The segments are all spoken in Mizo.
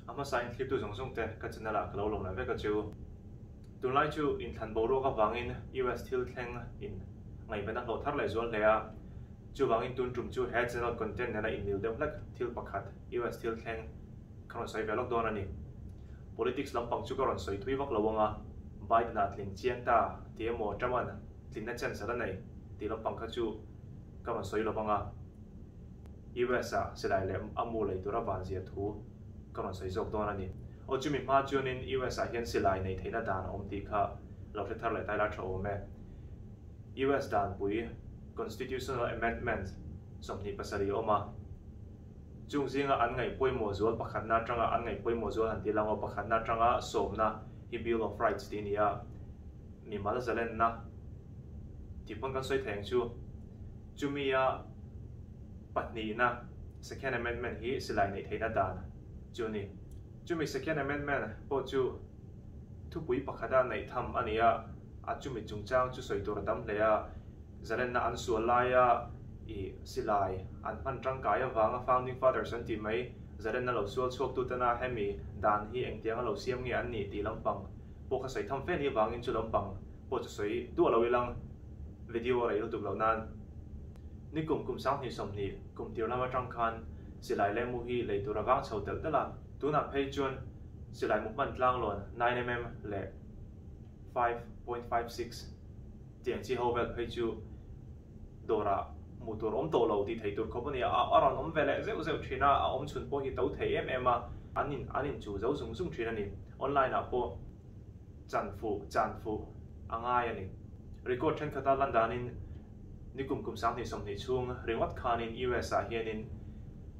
A hmasa in thlirtu zawng zawng te ka channel ah ka lo lawm leh vek a chu. Tunlai chu inthlan boruak avangin US thil thleng in ngaihven a hlawh thar leh zual hle a, chuvangin tun tum chu he channel content nena inmil deuh hlek thil pakhat US thil thleng ka rawn sawi ve lawk dawn a ni. Politics lampang chu ka rawn sawi thui vak lo ang a, Biden a tling chiang ta tih emaw Trump-a'n tlinna chance a la nei tih lampang kha chu ka rawn sawi lo vang a. US ah silai leh a mu lei tura van zia thu ka rawn sawi zawk dawn a ni. Aw chumi hma chuanin US ah hian silai nei theihna dan a awm tih kha lo hre thar leh ta ila tha awm e. US danpui, Constitutional Amendment, 27 a awm a. Chung zinga an ngaih pawimawh zual pakhatna atanga an ngaih pawimawh zual han tih lang aw pakhatna atanga sawmna hi Bill of Rights tih a ni a. Mimal zalenna tih pawn kan sawi thei ang chu. Chumia pahnihna, Second Amendment hi silai neih theihna dan chu a ni. Chumi Second Amendment pawh chu thupui pakhata neih tham a ni a, a chumi chungchang chu sawi tur a tam hle a, zalenna an sual laia ih silai an hman tangkai avanga Founding Fathers an tih mai, zalenna lo sual chhuaktutena hemi dan hi engtianga lo siam nge an nih tih lampang pawh kha sawi tham fe ni avangin chu lampang pawh chu sawi duah lo ilang video a rei lutuk loh nan nikum kum 2020 kum tir lam atang khan silai leh mu hi lei tur a vang chho telh telh a, tunah phei chuan silai mu hman tlanglawn 9mm leh 5.56 tiang chi ho vel phei chu dawrah hmuh tur awm tawh lo tih theih tur khawp a ni a, a rawn awm ve leh zeuh zeuh thin a, a awm chhun pawh hi to thei em em a, an in an inchu zo zung zung thin a ni, online ah pawh. Chan fuh, chan fuh a ngai a ni. Record thenkhat a lan danin nikum kum 2020 chhung ringawt khanin US ah hianin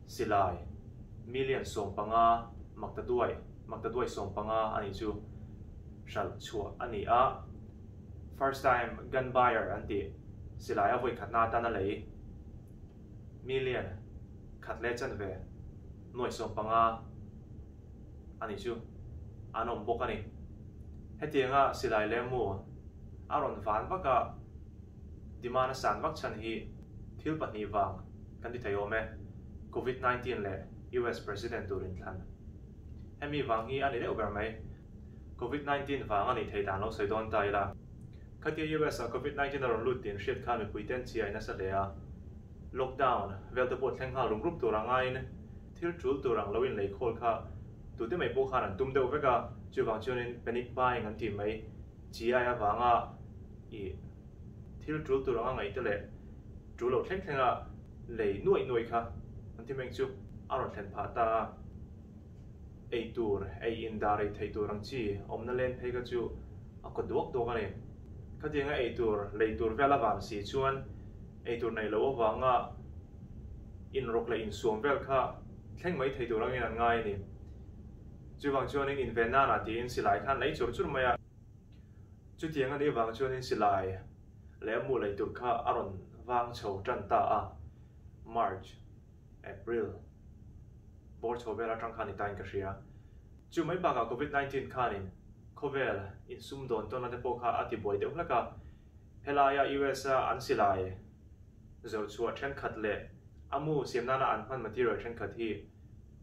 silai million 15 maktaduai, maktaduai 15 a nih chu hralh chhuah a ni a. First time gun buyer an tih silai a vawi khatna atana lei million khat leh chanve nuai 15 a nih chu an awm bawk a ni. Hetianga silai leh mu a rawn van vak a, demand a san vak chhan hi thil pahnih vang kan ti thei awm e, Covid 19 leh US President tur inthlan. Hemi vang hi a ni deuh ber mai. Covid 19 vang a nih theih dan lo sawi dawn ta ila. Khatia US ah Covid 19 a rawn lut tih an hriat khan mipuite an chiai nasa hle a, lockdown vel te pawh thleng nghal rum rum tur a ngaiin, Thil tul tur ang lo inlei khawl kha tute mai pawh khan an tum deuh vek a, chuvang chuanin panic buying an tih mai chi ai avanga ih thil tul tur anga ngaih te leh tul lo thleng thlenga lei nuaih nuaih kha an ti meng chu a rawn thlen phah ta a. Ei tur, ei in dar ei theih tur ang chi awmna len phei kha chu a kaw duak duak a ni. Khatianga ei tur lei tur vel avang si chuan ei tur neih loh avanga inrawk leh insuam vel kha thleng mai thei tur angin an ngai a ni. Chuvang chuanin inven nanah tiin silai khan lei chur chur mai a. Chutiang a nih avang chuanin silai leh a mu lei tur kha a rawn vang chho tan ta a. March, April bawr chho vel atang khan ni tain ka hria. Chu mai bakah Covid 19 khanin khawvel insumdawn tawnna te pawh kha a tibuai deuh hlek a. Helaia US a an silai zawrhchhuah thenkhat leh a mu siam nana an hman material thenkhat hi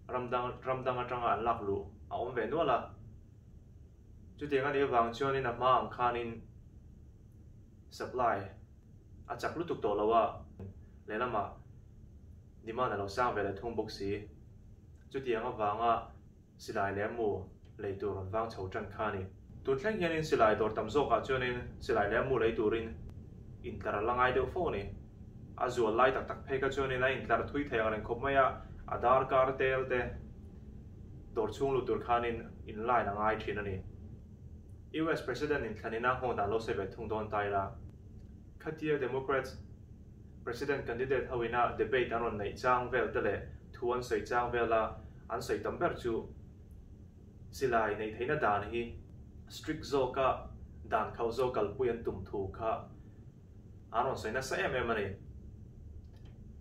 ram dang ram dang atanga an lak luh a awm ve nual a. Chutiang a nih avang chuanin a hma ang khanin supply a chak lutuk tawh lo a, lehlamah demand a lo sang ve leh thung bawk si. Chutiang avanga Silai leh mu lei tur rawn vang chho tan kha a ni. Tun thleng hianin silai dawr tam zawkah chuanin silai leh mu lei turin intlar a la ngai deuh fo a ni. A zual lai tak tak phei kha chuanin a intlar thui thei ang reng khawp mai a, a darkar tel te dawr chhung lut tur khanin in line a ngai thin a ni. US President inthlanina nghawng dan lo sawi ve thung dawn ta ila, khatia Democrats President candidate ho ina debate an rawn neih chang vel te leh thu an sawi chang vela an sawi tam ber chu silai neih theihna dan hi strict zawka dan khauh zawk kalpui an tum thu kha an rawn sawi nasa em em a ni.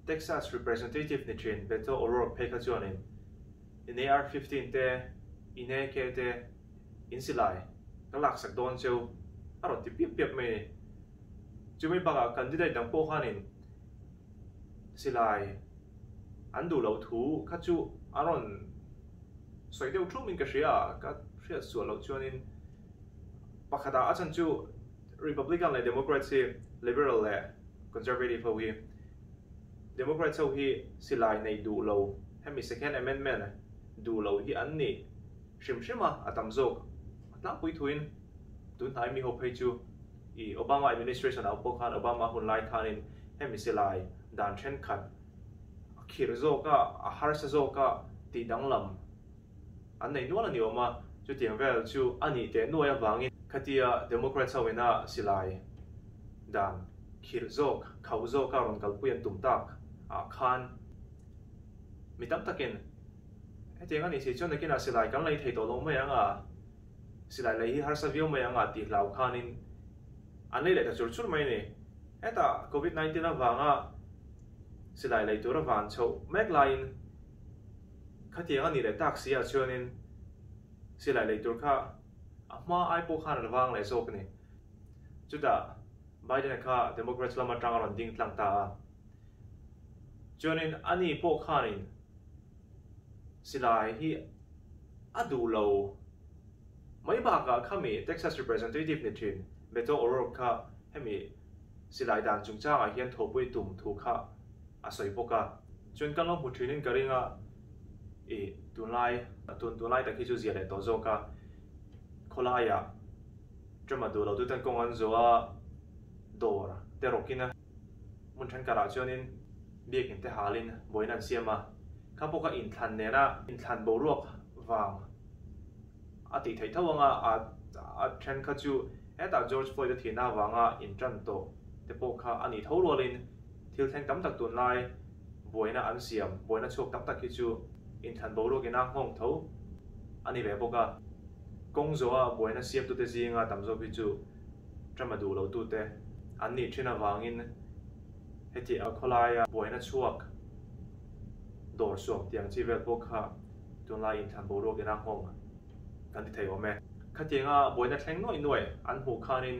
Texas Representative ni thin Beto O'Rourke phei kha chuanin in AR-15 te, in AK te, in silai ka laksak dawn cheu a rawn ti piap piap mai a ni. Chumi bakah candidate dang pawh khanin silai an duh loh thu kha chu an rawn sawi deuh thum in ka hria a, ka hriat suah loh chuanin pakhatah a chhan chu Republican leh Democrats hi Liberal leh Conservative ho hi Democrats ho hi silai neih duh lo hemi Second Amendment duh lo hi an ni hrim hrim a, a tam zawk a tlangpui thuin tun hnai mi ho phei chu i Obama administration ah pawh khan Obama hun lai khanin hemi silai dan thenkhat a khirh zawk a, a harsa zawk a tih danglam an nei nual a ni awm a, chutiang vel chu a nih teh nuai avangin khatia Democrats ho ina silai dan khirh zawk, khauh zawka rawn kalpui an tum tak ah khan mi tam takin hetiang a nih si chuan nakinah silai kan lei thei tawh lo mai ang a, silai lei hi harsa viau mai ang a tih hlau khanin an lei leh ta chur chur mai a ni. Hetah Covid 19 avanga silai lei tur a van chhoh mek laiin khatiang a nih leh tak si ah chuanin silai lei tur kha a hma ai pawh khan an vang leh zawk a ni. Chutah Biden-a kha Democrats lam atang a rawn ding tlang ta a. Chuanin ani pawh khanin silai hi a duh lo mai bakah khami Texas Representative ni thin Beto O'Rourke kha hemi silai dan chungchangah hian thawhpui tum thu kha a sawi bawk a. Chuan kan lo hmu thinin ka ring a, i tunlai tun tunlai tak hi chu zia leh tawh zawk a, khawlaiah Trump a duh lo tuten kawng an zawh a, dawr te rawkin a hmun thenkhatah chuanin biakin te halin buaina an siam a, kha pawh kha inthlan nena inthlan boruak vang a tih theih tho anga a a then kha chu hetah George Floyd a thihna avanga intan tawh te pawh kha a nih tho rualin thil thleng tam tak tunlai buaina an siam buaina chhuak tam tak hi chu inthlan boruak ina nghawng tho a ni ve bawk a. Kawng zawha buaina siamtute zinga tam zawk hi chu Trump a duh lo tute an nih thin avangin heti a khawlaia buaina chhuak dawr suam tiang chi vel pawh kha tunlai inthlan boruak ina nghawng kan ti thei awm e. Khatianga buaina thleng nuaih nuaih an hmuh khanin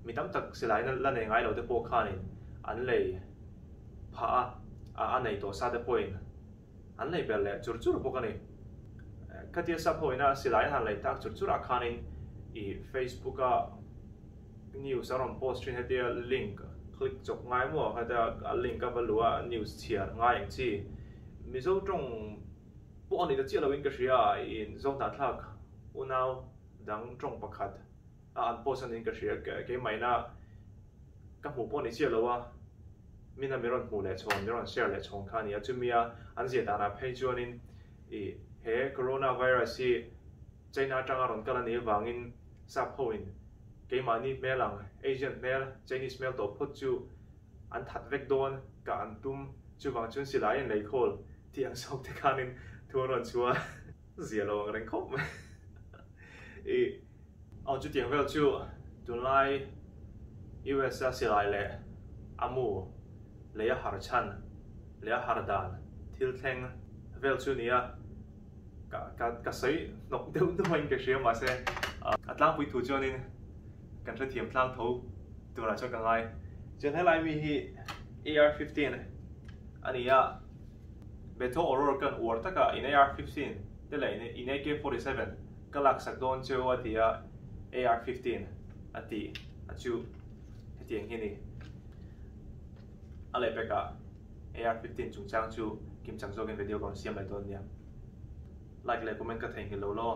mi tam tak silaina la nei ngai lo te pawh khanin an lei phah a, a nei tawh sa te pawhin an lei ber leh chur chur bawk a ni. Khatia sap ho ina silai an han lei tak chur chur ah khanin i Facebook a news a rawn post thin hetia link click chawp ngai maw hetia a link a va luh a news chhiar ngai ang chi Mizo tawng pawh a ni ta chiah lo in ka hria a i Zohnahthlak unau dang tawng pakhat a an post a niin ka hria keimahina ka hmuh pawh a ni chiah lo a mina mi rawn hmuh leh chhawn mi rawn share leh chhawn kha a ni a chumi a an zia danah phei chuanin i he corona virus hi China atanga rawn kal a nih avangin sap hoin keimahni hmel ang Asian hmel Chinese hmel tawh phawt chu an that vek dawn ka an tum chuvang chuan silai an lei khawl tih ang zawk te khanin thu an rawn chhuah zia lo ang reng khawp mai i Aw chutiang vel chu tunlai US a silai leh a mu lei a har chhan leh a har dan thil thleng vel chu nia ka ka ka sawi hnawk deuh deuh in ka hria mahse a tlangpui thu chuanin kan hrethiam tlang tho turah chuan ka ngai. Chuan helai mi hi AR-15 a ni a, Beto O'Rourke an uar taka in AR-15 te leh in AK-47 ka laksak dawn cheu a ti a, AR-15 a ti a chu hetiang hi a ni. A lehpekah AR-15 chungchang chu kimchang zawkin video ka rawn siam leh dawn nia. Like leh comment ka theihnghilh lo law.